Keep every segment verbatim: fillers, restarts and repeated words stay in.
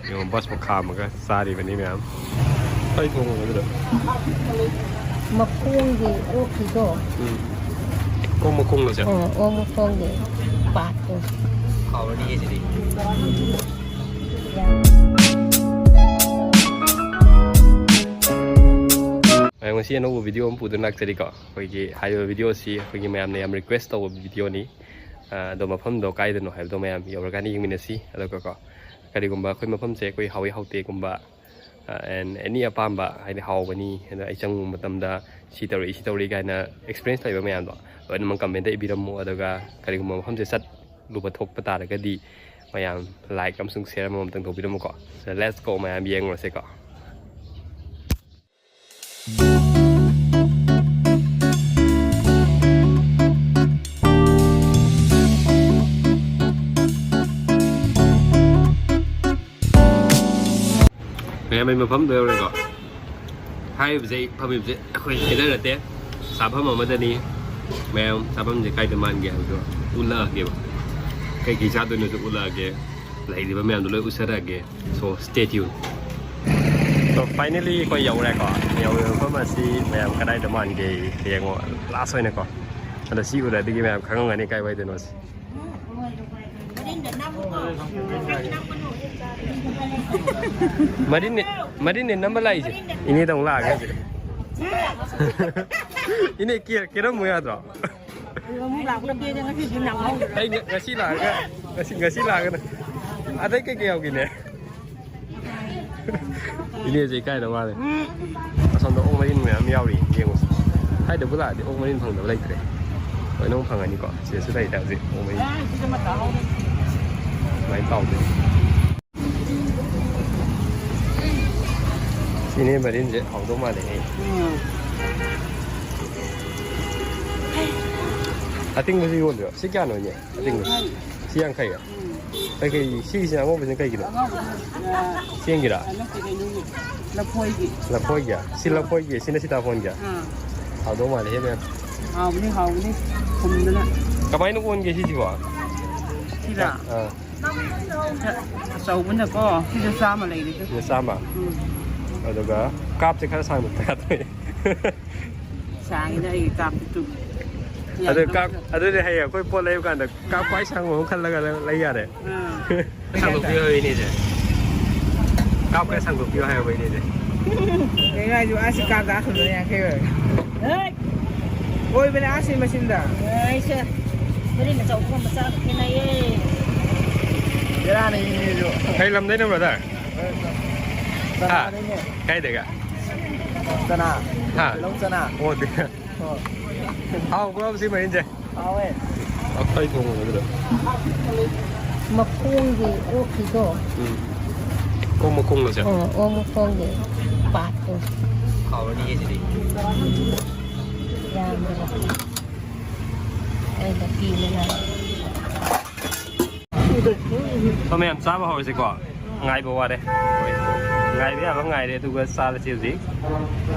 ꯌꯦꯡꯉꯣ, ꯕꯁ ꯃꯈꯥ ꯑꯃꯒ ꯆꯥꯔꯤꯕꯅꯤ ꯃꯌꯥꯝ꯫ ꯀꯔꯤ ꯊꯣꯡꯉꯤꯅꯣ ꯑꯗꯨꯗ? ꯃꯈꯣꯡꯒꯤ ꯑꯣꯛꯀꯤꯗꯣ꯫ ꯎꯝ꯫ ꯑꯣꯛ ꯃꯈꯣꯡꯂꯣ ꯁꯦ? ꯑꯣ, ꯑꯣꯛ ꯃꯈꯣꯡꯒꯤ ꯄꯥꯠꯇꯣ꯫ ꯍꯥꯎꯔꯅꯤꯌꯦ ꯁꯤꯗꯤ꯫ ꯃꯌꯥꯝ, ꯉꯁꯤ ꯑꯅꯧꯕ ꯚꯤꯗꯤꯑꯣ ꯑꯃ ꯄꯨꯗꯨꯅ ꯂꯥꯛꯆꯔꯤꯀꯣ꯫ ꯑꯩꯈꯣꯏꯒꯤ ꯍꯥꯏꯔꯤꯕ ꯚꯤꯗꯤꯑꯣꯁꯤ ꯑꯩꯈꯣꯏꯒꯤ ꯃꯌꯥꯝꯅ ꯌꯥꯝ ꯔꯤꯀ꯭ꯋꯦꯁ ꯇꯧꯕ ꯚꯤꯗꯤꯑꯣꯅꯤ꯫ ꯑ, ꯑꯗꯣ ꯃꯐꯝꯗꯣ ꯀꯥꯏꯗꯅꯣ ꯍꯥꯏꯕꯗꯣ ꯃꯌꯥꯝ ꯌꯧꯔꯀꯥꯟꯗ ꯌꯦꯡꯃꯤꯟꯅꯁꯤ꯫ ꯑꯗꯨꯒ ꯀꯣ, ꯀꯔꯤꯒꯨꯝꯕ ꯑꯩꯈꯣꯏ ꯃꯐꯝꯁꯦ ꯑꯩꯈꯣꯏ ꯍꯥꯎꯏ ꯍꯥꯎꯇꯦꯒꯨꯝꯕ, ꯑ, and any ꯑꯄꯥꯝꯕ, ꯍꯥꯏꯗꯤ ꯍꯥꯎꯕꯅꯤ, ꯑꯗ ꯑꯩ ꯆꯪꯉꯨꯕ ꯃꯇꯝꯗ ꯁꯤ ꯇꯧꯔꯛꯏ, ꯁꯤ ꯇꯧꯔꯛꯏ ꯀꯥꯏꯅ ꯑꯦꯛꯁꯄꯤꯔꯤꯌꯦꯟꯁ ꯂꯩꯕ ꯃꯌꯥꯝꯗꯣ ꯂꯣꯏꯅꯃꯛ ꯀꯃꯦꯟꯇ ꯏꯕꯤꯔꯝꯃꯣ꯫ ꯑꯗꯨꯒ ꯀꯔꯤꯒꯨꯝꯕ ꯃꯐꯝꯁꯦ ꯆꯠꯂꯨꯕ ꯊꯣꯛꯄ ꯇꯥꯔꯒꯗꯤ ꯃꯌꯥꯝ ꯂꯥꯏꯛ ꯑꯃꯁꯨꯡ ꯁꯤꯌꯔ ꯑꯃꯃꯝꯇꯪ ꯇꯧꯕꯤꯔꯝꯃꯨꯀꯣ꯫ So, let's go, ꯃꯌꯥꯝ ꯌꯦꯡꯉꯨꯔꯁꯦꯀꯣ꯫ ꯃꯌꯥꯝ, ꯑꯩ ꯃꯐꯝꯗ ꯌꯧꯔꯦꯀꯣ꯫ ꯍꯥꯏꯔꯤꯕꯁꯦ, ꯑꯩ ꯐꯝꯃꯤꯕꯁꯦ ꯑꯩꯈꯣꯏ ꯊꯦꯇꯔ ꯅꯠꯇꯦ, ꯆꯥꯐꯝ ꯑꯃꯗꯅꯤ꯫ ꯃꯌꯥꯝ, ꯆꯥꯐꯝꯁꯦ ꯀꯥꯏꯗ ꯃꯥꯟꯒꯦ ꯍꯥꯏꯕꯗꯣ ꯎꯠꯂꯛꯑꯒꯦꯕ꯫ ꯀꯩꯀꯩ ꯆꯥꯗꯣꯏꯅꯣꯁꯨ ꯎꯠꯂꯛꯑꯒꯦ, ꯂꯩꯔꯤꯕ ꯃꯌꯥꯝꯗꯣ ꯂꯣꯏ ꯎꯠꯆꯔꯛꯑꯒꯦ꯫ So, stay tuned. So, finally ꯑꯩꯈꯣꯏ ꯌꯧꯔꯦꯀꯣ꯫ ꯌꯧꯔꯤꯕ ꯃꯐꯝ ꯑꯁꯤ ꯃꯌꯥꯝ ꯀꯗꯥꯏꯗ ꯃꯥꯟꯒꯦ ꯌꯦꯡꯉꯣ, ꯂꯥꯁ ꯑꯣꯏꯅꯀꯣ꯫ ꯑꯗꯣ ꯁꯤ ꯎꯔꯗꯤ ꯃꯌꯥꯝ ꯈꯪꯉꯝꯒꯅꯤ ꯀꯥꯏ ꯋꯥꯏꯗꯅꯣ ꯁꯤ꯫ ꯃꯔꯤꯟꯅꯦ, ꯃꯔꯤꯟꯅꯦ ꯅꯝꯕ ꯂꯥꯛꯏꯁꯦ꯫ ꯏꯅꯦꯗ ꯑꯃꯨꯛ ꯂꯥꯛꯑꯒꯦ ꯍꯧꯖꯤꯛ꯫ ꯏꯅꯦ, ꯀꯦ-, ꯀꯦꯔꯝꯃꯨ ꯌꯥꯗ꯭ꯔꯣ? ꯑꯃꯨꯛ ꯂꯥꯛꯄꯗ ꯀꯦꯒꯦ, ꯉꯁꯤꯗꯤ ꯅꯪꯍꯧꯗ꯭ꯔꯦ꯫ ꯑꯩ ꯉ-, ꯉꯁꯤ ꯂꯥꯛꯑꯒ, ꯉꯁꯤ, ꯉꯁꯤ ꯂꯥꯛꯑꯒꯅ꯫ ꯑꯇꯩ ꯀꯩꯀꯩ ꯌꯥꯎꯒꯦꯅꯦ? ꯏꯅꯦꯁꯦ ꯏꯀꯥꯏꯗ ꯃꯥꯜꯂꯦ꯫ ꯑꯁꯣꯝꯗ ꯑꯣꯛ ꯃꯔꯤꯟ ꯃꯌꯥꯝ ꯌꯥꯎꯔꯤ, ꯌꯦꯡꯉꯨꯁꯦ꯫ ꯁ꯭ꯋꯥꯏꯗꯕꯨ ꯂꯥꯛꯑꯗꯤ ꯑꯣꯛ ꯃꯔꯤꯟ ꯐꯪꯗꯕ ꯂꯩꯇ꯭ꯔꯦ꯫ ꯂꯣꯏꯅꯃꯛ ꯐꯪꯉꯅꯤꯀꯣ꯫ ꯁꯤꯗꯁꯨ ꯂꯩꯔꯦ ꯍꯧꯖꯤꯛ ꯑꯣꯛ ꯃꯔꯤꯟ꯫ ꯁꯨꯃꯥꯏꯅ ꯇꯧꯗꯣꯏꯅꯤ꯫ ꯁꯤꯅꯦ ꯃꯔꯤꯟꯁꯦ ꯍꯥꯎꯗꯧ ꯃꯥꯜꯂꯦ꯫ ꯎꯝ꯫ ꯑꯇꯤꯡꯕꯁꯨ ꯌꯣꯜꯂꯤꯔꯣ? ꯁꯤ ꯀꯌꯥꯅꯣ, ꯏꯅꯦ? ꯑꯇꯤꯡꯕ? ꯁꯤ ꯌꯥꯡꯈꯩ꯫ ꯀꯩꯀꯩ, ꯁꯤꯒꯤꯁꯤꯅ ꯑꯉꯧꯕꯁꯤꯅ ꯀꯩꯒꯤꯅꯣ? ꯑꯉꯧꯕꯁꯤꯅ, ꯑ, ꯆꯦꯡꯒꯤꯔꯥ? ꯅꯠꯇꯦ, ꯀꯩꯅꯣꯒꯤ, ꯂꯐꯣꯏꯒꯤ꯫ ꯂꯐꯣꯏꯒꯤ? ꯁꯤ ꯂꯐꯣꯏꯒꯤ, ꯁꯤꯅ ꯁꯤꯇꯥꯐꯣꯟꯒꯤ? ꯑꯥ꯫ ꯍꯥꯎꯗꯧ ꯃꯥꯜꯂꯦꯍꯦ, ꯃꯌꯥꯝ꯫ ꯍꯥꯎꯕꯅꯤ, ꯍꯥꯎꯕꯅꯤ꯫ ꯊꯨꯝꯗꯅ꯫ ꯀꯃꯥꯏꯅ ꯑꯣꯟꯒꯦ ꯁꯤꯁꯤꯕꯣ? ꯁꯤꯔꯥ? ꯑꯥ꯫ ꯑꯆꯧꯕꯅꯀꯣ ꯁꯤꯗ ꯆꯥꯝꯃ ꯂꯩꯔꯤꯗꯣ꯫ ꯁꯤꯗ ꯆꯥꯝꯃ? ꯎꯝ꯫ ꯑꯗꯨꯒ ꯀꯥꯞꯁꯦ ꯈꯔ ꯁꯥꯡꯅ ꯊꯥꯗꯣꯛꯑꯦ꯫ ꯁꯥꯡꯉꯤꯗ ꯑꯩꯒꯤ ꯀꯥꯞꯇꯨ꯫ ꯑꯗꯨ ꯀꯥꯞ-, ꯑꯗꯨꯗꯤ ꯍꯌꯦꯡ ꯑꯩꯈꯣꯏ ꯄꯣꯠ ꯂꯩꯕ ꯀꯥꯟꯗ ꯀꯥꯞ ꯈ꯭ꯋꯥꯏ ꯁꯥꯡꯕ ꯑꯃ ꯈꯜꯂꯒ ꯂꯩ ꯌꯥꯔꯦ꯫ ꯑꯥ꯫ ꯁꯥꯡꯗꯣꯛꯄꯤꯌꯣ ꯍꯥꯏꯕ ꯏꯅꯦꯁꯦ꯫ ꯀꯥꯞ ꯈꯔ ꯁꯥꯡꯗꯣꯛꯄꯤꯌꯣ ꯍꯥꯏꯕ ꯏꯅꯦꯁꯦ꯫ ꯀꯩꯅꯣ ꯍꯥꯏꯁꯤꯕꯣ? ꯑꯥ, ꯁꯤ ꯀꯥꯞꯇ ꯑꯥ ꯁꯨꯝꯗꯅ ꯌꯥꯡꯈꯩ ꯑꯣꯏꯔꯦ꯫ ꯍꯦꯠ! ꯑꯣꯏꯕꯅꯦ, ꯑꯥ, ꯁꯤ ꯃꯆꯤꯟꯗ꯫ ꯑꯩꯁꯦ ꯃꯔꯤ ꯃꯆꯥ ꯑꯣꯛꯄ ꯃꯆꯥ ꯈꯦꯠꯅꯩꯌꯦ꯫ ꯕꯦꯔꯥꯅꯤ ꯏꯅꯦꯁꯨ꯫ ꯀꯩ ꯂꯝꯗꯩꯅꯣ, brother? ꯍꯥ? ꯆꯅꯥꯗꯩꯅꯦ꯫ ꯀꯥꯏꯗꯩꯒ? ꯆꯅꯥ꯫ ꯍꯥ? ꯇꯤꯜꯍꯧ ꯆꯅꯥ꯫ ꯑꯣ, ꯑꯗꯨ꯫ ꯑꯣ꯫ ꯍꯥꯎꯕ꯭ꯔꯣ ꯁꯤ ꯃꯔꯤꯟꯁꯦ? ꯍꯥꯎꯋꯦ꯫ ꯑꯩꯈꯣꯏ ꯊꯣꯡꯕꯗꯨꯗ꯫ ꯃꯈꯣꯡꯒꯤ ꯑꯣꯛꯀꯤꯗꯣ꯫ ꯎꯝ꯫ ꯑꯣꯛ ꯃꯈꯣꯡꯂꯣ ꯁꯦ? ꯑꯣ, ꯑꯣꯛ ꯃꯈꯣꯡꯒꯤ ꯄꯥꯠꯇꯣ꯫ ꯍꯥꯎꯔꯅꯤꯌꯦ ꯁꯤꯗꯤ꯫ ꯌꯥꯝꯗꯕ꯫ ꯑꯩꯅ ꯄꯤꯕꯅ꯫ ꯁꯣꯝ ꯃꯌꯥꯝ ꯆꯥꯕ ꯍꯧꯔꯁꯤꯀꯣ꯫ ꯉꯥꯏꯕ ꯋꯥꯔꯦ꯫ ꯉꯥꯏꯕ ꯌꯥꯕ ꯉꯥꯏꯔꯦ, ꯑꯗꯨꯒ ꯆꯥꯔꯁꯤ ꯍꯧꯖꯤꯛ꯫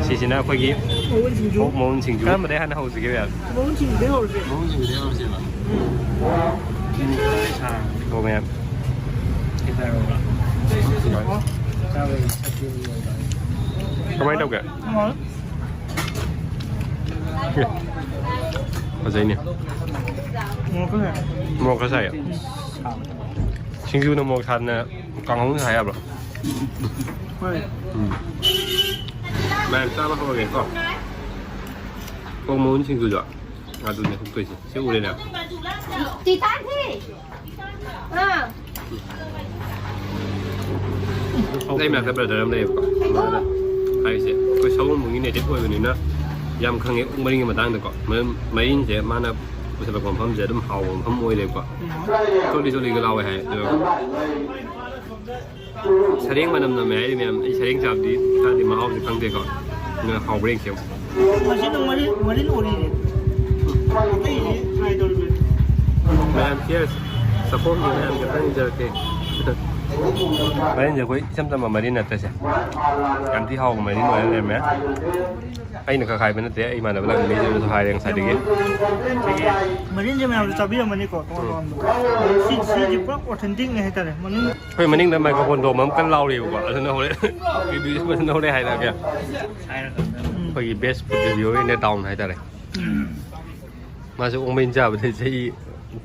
ꯁꯤꯁꯤꯅ ꯑꯩꯈꯣꯏꯒꯤ ꯃꯎꯟ ꯁꯤꯡꯖꯨ꯫ ꯑꯣꯛ ꯃꯎꯟ ꯁꯤꯡꯖꯨ꯫ ꯀꯔꯝꯕꯗꯩ ꯍꯥꯟꯅ ꯍꯧꯁꯤꯒꯦ, ꯃꯌꯥꯝ? ꯃꯎꯟ ꯁꯤꯡꯖꯨꯗꯩ ꯍꯧꯔꯁꯦ꯫ ꯃꯎꯟ ꯁꯤꯡꯖꯨꯗꯩ ꯍꯧꯔꯁꯦꯕ꯫ ꯎꯝ꯫ ꯁꯤꯅ ꯈꯔ ꯁꯥꯡꯉꯦꯀꯣ, ꯃꯌꯥꯝ꯫ ꯈꯤꯇꯪ ꯍꯥꯎꯕ꯭ꯔꯥ? ꯆꯥꯕꯒꯤ ꯆꯠꯄꯤꯒꯤ ꯑꯣꯏꯕ꯫ ꯀꯃꯥꯏꯅ ꯇꯧꯒꯦ? ꯍꯥꯎꯋꯦ꯫ ꯑꯦ, ꯐꯖꯩꯅꯦ꯫ ꯃꯣꯔꯣꯛ ꯈꯔ ꯁꯥꯏ꯫ ꯃꯣꯔꯣꯛ ꯈꯔ ꯁꯥꯏꯌꯦ꯫ ꯁꯤꯡꯖꯨꯅ ꯃꯣꯔꯣꯛ ꯁꯥꯗꯅ ꯀꯥꯡꯍꯧꯅ ꯁꯥ ꯌꯥꯕ꯭ꯔꯣ? ꯍꯣꯏ꯫ ꯎꯝ꯫ ꯃꯌꯥꯝ ꯆꯥꯕ ꯍꯧꯔꯒꯦꯀꯣ꯫ ꯀꯣꯡ ꯃꯎꯟ ꯁꯤꯡꯖꯨꯗꯣ꯫ ꯑꯗꯨꯅꯦ ꯍꯨꯛꯇꯣꯏꯁꯦ꯫ ꯁꯤ ꯎꯔꯦꯅꯦ꯫ ꯑꯥ꯫ ꯑꯩ ꯃꯅꯥꯛꯇ brother ꯑꯃ ꯂꯩꯌꯦꯕꯀꯣ꯫ ꯃꯥꯅ ꯍꯥꯏꯔꯤꯁꯦ, ꯑꯩꯈꯣꯏ ꯁꯑꯣꯝꯕꯨꯡꯒꯤ native ꯑꯣꯏꯕꯅꯤꯅ ꯌꯥꯝ ꯈꯪꯉꯦ ꯑꯣꯛ ꯃꯔꯤꯟꯒꯤ ꯃꯇꯥꯡꯗꯀꯣ꯫ ꯃꯔꯝ ꯃꯔꯤꯟꯁꯦ ꯃꯥꯅ ꯄꯨꯁꯜꯂꯛꯄ ꯃꯐꯝꯁꯦ ꯑꯗꯨꯝ ꯍꯥꯎꯕ ꯃꯐꯝ ꯑꯣꯏ ꯂꯩꯕꯀꯣ꯫ ꯆꯣꯠꯂꯤ ꯆꯣꯠꯂꯤꯒ ꯂꯥꯎꯋꯦ ꯍꯥꯏ꯫ ꯑꯗꯣ ꯁꯔꯦꯡ ꯃꯅꯝ ꯅꯝꯃꯦ ꯍꯥꯏꯔꯤ ꯃꯌꯥꯝ꯫ ꯑꯩ ꯁꯔꯦꯡ ꯆꯥꯕꯗꯤ ꯈꯔꯗꯤ ꯃꯍꯥꯎꯁꯦ ꯈꯪꯗꯦꯀꯣ꯫ ꯑꯗꯨꯅ ꯍꯥꯎꯕ꯭ꯔꯥ ꯌꯦꯡꯁꯦ꯫ ꯃꯁꯤꯅ ꯃꯔꯤꯟ, ꯃꯔꯤꯟ ꯑꯣꯏꯔꯤꯅꯦ꯫ ꯑꯇꯩꯗꯤ try ꯇꯧꯔꯤꯕꯅꯤ꯫ ꯃꯌꯥꯝ cheers꯫ ꯆꯥꯛꯈꯣꯝꯒꯤ ꯃꯌꯥꯝꯒꯤ ꯑꯝꯇꯪ ꯏꯟꯖꯔꯛꯀꯦ꯫ ꯃꯔꯤꯟꯁꯦ ꯑꯩꯈꯣꯏ ꯏꯆꯝ ꯆꯝꯕ ꯃꯔꯤꯟ ꯅꯠꯇ꯭ꯔꯁꯦ, ꯌꯥꯝ ꯊꯤ ꯍꯥꯎꯕ ꯃꯔꯤꯟ ꯑꯣꯏꯅ ꯂꯩꯔꯝꯃꯦ꯫ ꯑꯩꯅ ꯈꯛ ꯍꯥꯏꯕ ꯅꯠꯇꯦ, ꯑꯩ ꯏꯃꯥꯟꯅꯕ ꯂꯥꯛꯃꯤꯟꯅꯩꯁꯤꯅꯁꯨ ꯍꯥꯏꯔꯦ ꯉꯁꯥꯏꯗꯒꯤ꯫ ꯃꯔꯤꯟꯁꯦ ꯃꯌꯥꯝꯁꯨ ꯆꯥꯕꯤꯔꯝꯃꯅꯤꯀꯣ, ꯇꯣꯉꯥꯟ ꯇꯣꯉꯥꯟꯕ꯫ ꯁꯤ, ꯁꯤꯁꯦ ꯄꯨꯔꯥ authentic ꯅꯦ ꯍꯥꯏꯇꯥꯔꯦ꯫ ꯃꯅꯨꯡ ꯑꯩꯈꯣꯏ ꯃꯅꯤꯡꯗ microphone ꯗꯣꯝ ꯑꯃ ꯀꯟꯅ ꯂꯥꯎꯔꯤꯕꯀꯣ, ꯑꯗꯨꯅ ꯍꯣꯔꯦꯟ review ꯐꯖꯅ ꯍꯣꯔꯦꯟ ꯍꯥꯏꯔꯛꯑꯒꯦ꯫ ꯑꯩꯈꯣꯏꯒꯤ best food reviewer in the town ꯍꯥꯏꯇꯥꯔꯦ꯫ ꯃꯥꯁꯨ ꯑꯣꯛ ꯃꯔꯤꯟ ꯆꯥꯕꯗ ꯆꯍꯤ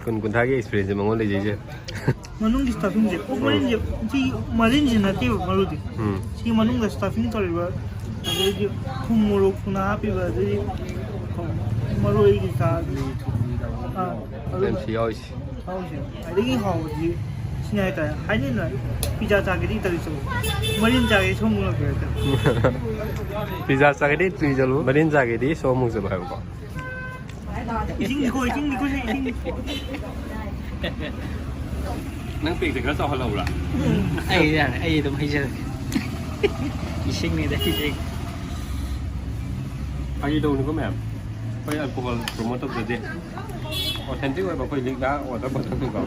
ꯀꯨꯟ ꯀꯨꯟꯊ꯭ꯔꯥꯒꯤ experience ꯃꯉꯣꯟꯗ ꯂꯩꯖꯩꯁꯦ꯫ ꯃꯅꯨꯡꯒꯤ stuffing ꯁꯦ, ꯑꯣꯛ ꯃꯔꯤꯟꯁꯦ, ꯁꯤ ꯃꯔꯤꯟꯁꯤ ꯅꯠꯇꯦꯕ ꯃꯔꯨꯗꯤ꯫ ꯎꯝ꯫ ꯁꯤ ꯃꯅꯨꯡꯗ stuffing ꯇꯧꯔꯤꯕ, ꯑꯗꯩꯗꯤ ꯊꯨꯝ ꯃꯣꯔꯣꯛ ꯊꯨꯅ ꯍꯥꯞꯄꯤꯕ, ꯑꯗꯩꯗꯤ ꯃꯔꯣꯏ ꯀꯩꯀꯥ, ꯑꯥ, ꯑꯗꯨꯝ ꯃꯌꯥꯝ ꯁꯤ ꯌꯥꯎꯔꯤꯁꯦ꯫ ꯍꯥꯎꯁꯦ꯫ ꯈ꯭ꯋꯥꯏꯗꯒꯤ ꯍꯥꯎꯕꯁꯤ ꯁꯤꯅꯦ ꯍꯥꯏꯇꯥꯔꯦ꯫ ꯍꯥꯏꯅꯩꯅ pizza ꯆꯥꯒꯦꯗꯤ Italy ꯆꯠꯂꯨ, ꯃꯔꯤꯟ ꯆꯥꯒꯦꯗꯤ ꯁꯣꯝ ꯃꯨꯂꯛꯇ ꯍꯥꯏꯇꯥꯔꯦ꯫ Pizza ꯆꯥꯒꯦꯗꯤ Italy ꯆꯠꯂꯨ, ꯃꯔꯤꯟ ꯆꯥꯒꯦꯗꯤ ꯁꯣꯝ ꯃꯨꯛ ꯆꯠꯂꯨ ꯍꯥꯏꯕꯀꯣ꯫ ꯏꯁꯤꯡꯗꯤ ꯀꯣ, ꯏꯁꯤꯡꯗꯤ ꯀꯣ, ꯏꯁꯤꯡ꯫ ꯅꯪ ꯄꯦꯛꯁꯦ ꯈꯔ ꯆꯥꯎꯍꯜꯂꯧꯕ꯭ꯔꯥ? ꯑꯩ ꯌꯥꯔꯦ, ꯑꯩ ꯑꯗꯨꯝ ꯍꯩꯖꯔꯒꯦ꯫ ꯏꯁꯤꯡꯅꯤꯗ ꯏꯁꯤꯡ꯫ ꯐꯥꯒꯤ ꯇꯧꯅꯤꯀꯣ ꯃꯌꯥꯝ, ꯑꯩꯈꯣꯏ alcohol promote ꯇꯧꯖꯗꯦ꯫ Authentic ꯑꯣꯏꯕ ꯑꯩꯈꯣꯏ ꯂꯤꯛꯂꯥ water bottle ꯅꯤꯀꯣ꯫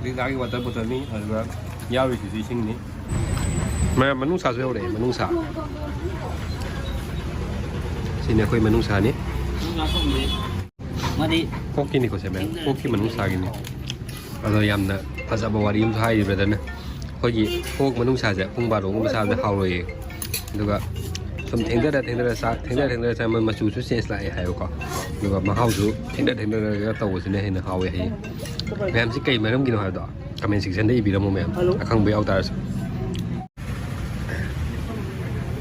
ꯂꯤꯛꯂꯥꯒꯤ water bottle ꯅꯤ, ꯑꯗꯨꯒ ꯌꯥꯎꯔꯤꯁꯤꯁꯨ ꯏꯁꯤꯡꯅꯤ꯫ ꯃꯌꯥꯝ ꯃꯅꯨꯡꯁꯥꯁꯨ ꯌꯧꯔꯛꯑꯦ, ꯃꯅꯨꯡꯁꯥ꯫ ꯁꯤꯅꯤ ꯑꯩꯈꯣꯏ ꯃꯅꯨꯡꯁꯥꯅꯤ꯫ ꯃꯥꯗꯤ ꯑꯣꯛꯀꯤꯅꯤꯀꯣ ꯁꯦ ꯃꯌꯥꯝ, ꯑꯣꯛꯀꯤ ꯃꯅꯨꯡꯁꯥꯒꯤꯅꯤ꯫ ꯑꯗꯣ ꯌꯥꯝꯅ ꯐꯖꯕ ꯋꯥꯔꯤ ꯑꯃꯁꯨ ꯍꯥꯏꯔꯤ brother ꯅ꯫ ꯑꯩꯈꯣꯏꯒꯤ ꯑꯣꯛ ꯃꯅꯨꯡꯁꯥꯁꯦ ꯄꯨꯡ ꯕꯥꯔꯣꯒꯨꯝꯕ ꯆꯥꯕꯗ ꯍꯥꯎꯔꯣꯏꯌꯦ꯫ ꯑꯗꯨꯒ ꯁꯨꯝ ꯊꯦꯡꯊꯔ ꯊꯦꯡꯊꯔ ꯆꯥ, ꯊꯦꯡꯊꯔ ꯊꯦꯡꯊꯔ ꯆꯥ, ꯃꯆꯨꯁꯨ change ꯂꯥꯛꯑꯦ ꯍꯥꯏꯕꯀꯣ꯫ ꯑꯗꯨꯒ ꯃꯍꯥꯎꯁꯨ ꯊꯦꯡꯊꯔ ꯊꯦꯡꯊꯔꯒ ꯇꯧꯕꯁꯤꯅ ꯍꯦꯟꯅ ꯍꯥꯎꯋꯦ ꯍꯥꯏꯌꯦ꯫ ꯃꯌꯥꯝꯁꯤ ꯀꯩ ꯃꯔꯝꯒꯤꯅꯣ ꯍꯥꯏꯕꯗꯣ comment section ꯗ ꯏꯕꯤꯔꯝꯃꯣ ꯃꯌꯥꯝ, ꯑꯈꯪꯕ ꯌꯥꯎ ꯇꯥꯔꯁꯨ꯫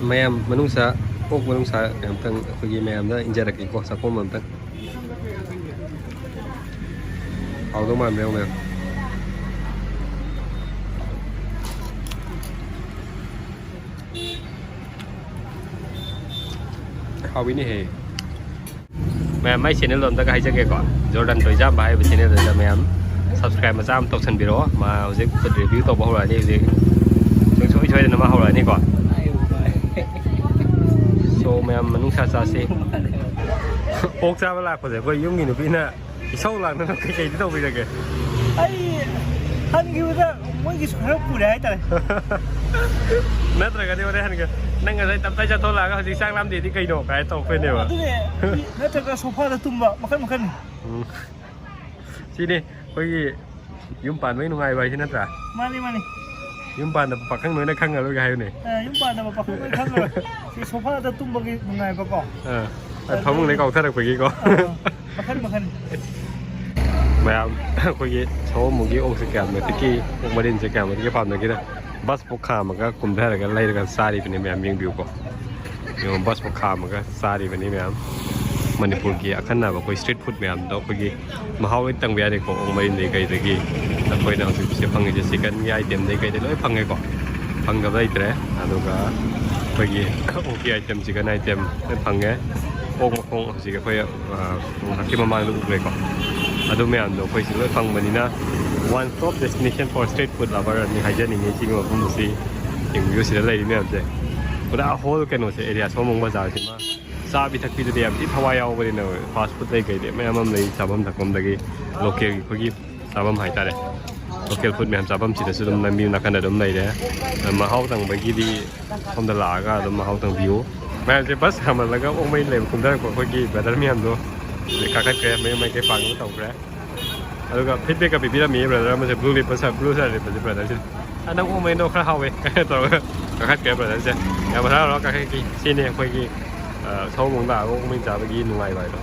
ꯃꯌꯥꯝ ꯃꯅꯨꯡꯁꯥ, ꯑꯣꯛ ꯃꯅꯨꯡꯁꯥ ꯑꯝꯇꯪ ꯑꯩꯈꯣꯏꯒꯤ ꯃꯌꯥꯝꯗ ꯏꯟꯖꯔꯛꯀꯦꯀꯣ, ꯆꯥꯛꯈꯣꯝ ꯑꯝꯇꯪ꯫ ꯍꯥꯎꯗꯧ ꯃꯥꯟꯕ꯭ꯔꯥ ꯌꯦꯡꯉꯣ ꯃꯌꯥꯝ꯫ ꯍꯥꯎꯏꯅꯦꯍꯦ꯫ ꯃꯌꯥꯝ, ꯃꯥꯏ channel ꯗꯣ ꯑꯝꯇꯒ ꯍꯥꯏꯖꯒꯦꯀꯣ, ꯖꯣꯔꯗꯟ ꯇꯣꯏꯖꯥꯝꯕ ꯍꯥꯏꯔꯤꯕ channel ꯗꯨꯗ ꯃꯌꯥꯝ subscribe ꯃꯆꯥ ꯑꯃ ꯇꯧꯁꯟꯕꯤꯔꯛꯑꯣ꯫ ꯃꯥ ꯍꯧꯖꯤꯛ food review ꯇꯧꯕ ꯍꯧꯔꯛꯑꯅꯤ ꯍꯧꯖꯤꯛ, ꯁꯨꯡꯁꯣꯏ ꯁꯣꯏꯗꯅ ꯃꯥ ꯍꯧꯔꯛꯑꯅꯤꯀꯣ꯫ So ꯃꯌꯥꯝ, ꯃꯅꯨꯡꯁꯥ ꯆꯥꯁꯤ꯫ ꯑꯣꯛ ꯆꯥꯕ ꯂꯥꯛꯄꯁꯦ ꯑꯩꯈꯣꯏ ꯌꯨꯝꯒꯤ ꯅꯨꯄꯤꯅ ꯏꯁꯧ ꯂꯥꯡꯗꯅ ꯀꯩꯀꯩꯗꯤ ꯇꯧꯕꯤꯔꯒꯦ? ꯑꯩ ꯍꯟꯈꯤꯕꯗ ꯃꯣꯏꯒꯤꯁꯨ ꯈꯔ ꯄꯨꯔꯦ ꯍꯥꯏꯇꯥꯔꯦ꯫ ꯅꯠꯇ꯭ꯔꯒꯗꯤ ꯍꯣꯔꯦꯟ ꯍꯟꯒꯦ, ꯅꯪ ꯉꯁꯥꯏ ꯇꯞꯇꯥꯏ ꯆꯠꯊꯣꯛꯂꯛꯑꯒ ꯍꯧꯖꯤꯛ ꯆꯥꯛ ꯂꯥꯝꯗꯦꯗꯤ ꯀꯩꯅꯣ ꯀꯥꯏ ꯇꯧꯔꯛꯇꯣꯏꯅꯦꯕ꯫ ꯑꯗꯨꯅꯦ, ꯅꯠꯇ꯭ꯔꯒ ꯁꯣꯐꯥꯗ ꯇꯨꯝꯕ, ꯃꯈꯟ ꯃꯈꯟ꯫ ꯎꯝ꯫ ꯁꯤꯅꯤ ꯑꯩꯈꯣꯏꯒꯤ ꯌꯨꯝ ꯄꯥꯟꯕꯒꯤ ꯅꯨꯡꯉꯥꯏꯕ ꯍꯥꯏꯁꯤ ꯅꯠꯇ꯭ꯔꯥ? ꯃꯥꯅꯤ, ꯃꯥꯅꯤ꯫ ꯌꯨꯝ ꯄꯥꯟꯗꯕ ꯄꯥꯈꯪ ꯂꯣꯏꯅ ꯈꯪꯉꯔꯣꯏꯒꯦ ꯍꯥꯏꯕꯅꯦ꯫ ꯑ, ꯌꯨꯝ ꯄꯥꯟꯗꯕ ꯄꯥꯈꯪ ꯂꯣꯏ ꯈꯪꯉꯔꯣꯏ꯫ ꯁꯤ ꯁꯣꯐꯥꯗ ꯇꯨꯝꯕꯒꯤ ꯅꯨꯡꯉꯥꯏꯕꯀꯣ꯫ ꯑꯥ, ꯐꯃꯨꯡꯗꯩ ꯀꯥꯎꯊꯔꯛꯄꯒꯤꯀꯣ꯫ ꯑ, ꯃꯈꯟ ꯃꯈꯟ꯫ ꯃꯌꯥꯝ ꯑꯩꯈꯣꯏꯒꯤ ꯁꯑꯣꯝꯕꯨꯡꯒꯤ ꯑꯣꯛ ꯁꯦ ꯀꯌꯥꯝ ꯃꯇꯤꯛꯀꯤ, ꯑꯣꯛ ꯃꯔꯤꯟꯁꯦ ꯀꯌꯥꯝ ꯃꯇꯤꯛꯀꯤ ꯄꯥꯝꯅꯒꯦꯗ, ꯕꯁ ꯐꯥꯎ ꯈꯥꯝꯃꯒ ꯀꯨꯝꯊꯔꯒ ꯂꯩꯔꯒ ꯆꯥꯔꯤꯕꯅꯤ ꯃꯌꯥꯝ, ꯌꯦꯡꯕꯤꯌꯨꯀꯣ꯫ ꯌꯦꯡꯉꯣ, ꯕꯁ ꯐꯥꯎ ꯈꯥꯝꯃꯒ ꯆꯥꯔꯤꯕꯅꯤ ꯃꯌꯥꯝ꯫ ꯃꯅꯤꯄꯨꯔꯒꯤ ꯑꯈꯟꯅꯕ ꯑꯩꯈꯣꯏ ꯁ꯭ꯇ꯭ꯔꯤꯠ ꯐꯨꯗ ꯃꯌꯥꯝꯗꯣ ꯑꯩꯈꯣꯏꯒꯤ ꯃꯍꯥꯎ ꯂꯣꯏ ꯇꯪꯕ ꯌꯥꯔꯦꯀꯣ꯫ ꯑꯣꯛ ꯃꯔꯤꯟꯗꯩ ꯀꯩꯗꯒꯤ ꯑꯩꯈꯣꯏꯅ ꯍꯧꯖꯤꯛꯁꯦ ꯐꯪꯉꯤꯁꯦ ꯆꯤꯛꯀꯟꯒꯤ ꯑꯥꯏꯇꯦꯝꯗꯩ ꯀꯩꯗꯩ ꯂꯣꯏ ꯐꯪꯉꯦꯀꯣ꯫ ꯐꯪꯗꯕ ꯂꯩꯇ꯭ꯔꯦ꯫ ꯑꯗꯨꯒ ꯑꯩꯈꯣꯏꯒꯤ ꯑꯣꯛꯀꯤ ꯑꯥꯏꯇꯦꯝ, ꯆꯤꯛꯀꯟ ꯑꯥꯏꯇꯦꯝ ꯂꯣꯏ ꯐꯪꯉꯦ꯫ ꯑꯣꯛ ꯃꯈꯣꯡ ꯍꯧꯖꯤꯛ ꯑꯩꯈꯣꯏ, ꯑ, ꯉꯥꯏꯍꯥꯛꯀꯤ ꯃꯃꯥꯡꯗ ꯎꯈ꯭ꯔꯦꯀꯣ꯫ ꯑꯗꯨ ꯃꯌꯥꯝꯗꯣ ꯑꯩꯈꯣꯏ ꯁꯤ ꯂꯣꯏ ꯐꯪꯕꯅꯤꯅ, one stop destination for street food lover ꯑꯅꯤ ꯍꯥꯏꯖꯅꯤꯡꯉꯤ꯫ ꯁꯤꯒꯤ ꯃꯐꯝꯁꯤ ꯌꯦꯡꯕꯤꯌꯨ, ꯁꯤꯗ ꯂꯩꯔꯤ ꯃꯌꯥꯝꯁꯦ꯫ ꯄꯨꯔꯥ ꯍꯣꯜ ꯀꯩꯅꯣꯁꯦ, ꯑꯦꯔꯤꯌꯥ ꯁꯑꯣꯝꯕꯨꯡ ꯕꯖꯥꯔꯁꯤꯃ ꯆꯥꯕꯤ ꯊꯛꯄꯤꯗꯗꯤ ꯌꯥꯝ ꯊꯤ ꯊꯋꯥꯏ ꯌꯥꯎꯕꯅꯤꯅ, ꯐꯥꯁ ꯐꯨꯗ ꯂꯩ ꯀꯩꯗꯤ ꯃꯌꯥꯝ ꯑꯃ ꯂꯩ, ꯆꯥꯐꯝ ꯊꯛꯐꯝꯗꯒꯤ ꯂꯣꯀꯦꯜꯒꯤ ꯑꯩꯈꯣꯏꯒꯤ ꯆꯥꯐꯝ ꯍꯥꯏꯇꯥꯔꯦ꯫ ꯂꯣꯀꯦꯜ ꯐꯨꯗ ꯃꯌꯥꯝ ꯆꯥꯐꯝꯁꯤꯗꯁꯨ ꯑꯗꯨꯝ ꯂꯝꯕꯤ ꯅꯥꯀꯟꯗ ꯑꯗꯨꯝ ꯂꯩꯔꯦ꯫ ꯃꯍꯥꯎ ꯇꯪꯕꯒꯤꯗꯤ ꯁꯣꯝꯗ ꯂꯥꯛꯑꯒ ꯑꯗꯨꯝ ꯃꯍꯥꯎ ꯇꯪꯕꯤꯌꯨ꯫ ꯃꯌꯥꯝꯁꯦ ꯕꯁ ꯈꯥꯝꯍꯜꯂꯒ ꯑꯣꯛ ꯃꯩ ꯂꯩꯕ ꯀꯨꯝꯊꯔꯛꯄ ꯑꯩꯈꯣꯏꯒꯤ ꯕ꯭ꯔꯗꯔ ꯃꯌꯥꯝꯗꯣ ꯍꯧꯖꯤꯛ ꯀꯥꯈꯠꯈ꯭ꯔꯦ, ꯃꯌꯨꯝ ꯃꯥꯏꯀꯩ ꯄꯥꯡꯅꯕ ꯇꯧꯈ꯭ꯔꯦ꯫ ꯑꯗꯨꯒ ꯐꯤꯗꯕꯦꯛꯀ ꯄꯤꯕꯤꯔꯝꯃꯤ ꯕ꯭ꯔꯗꯔ ꯑꯃꯁꯦ, ꯕ꯭ꯂꯨ ꯂꯤꯠꯄ ꯁꯥꯔ, ꯕ꯭ꯂꯨ ꯁꯥꯔ ꯂꯤꯠꯄꯁꯦ ꯕ꯭ꯔꯗꯔꯁꯦ꯫ "ꯑ, ꯅꯪ ꯑꯣꯛ ꯃꯩꯗꯣ ꯈꯔ ꯍꯥꯎꯋꯦ" ꯀꯥꯏꯅ ꯇꯧꯔꯒ ꯀꯥꯈꯠꯈ꯭ꯔꯦ ꯕ꯭ꯔꯗꯔꯁꯦ꯫ ꯌꯥꯝ ꯍꯔꯥꯎ ꯍꯔꯥꯎ ꯀꯥꯈꯠꯈꯤ꯫ ꯁꯤꯅꯤ ꯑꯩꯈꯣꯏꯒꯤ, ꯑ, ꯁꯑꯣꯝꯕꯨꯡ ꯂꯥꯛꯑꯒ ꯑꯣꯛ ꯃꯩ ꯆꯥꯕꯒꯤ ꯅꯨꯡꯉꯥꯏꯕ ꯍꯥꯏꯗꯣ꯫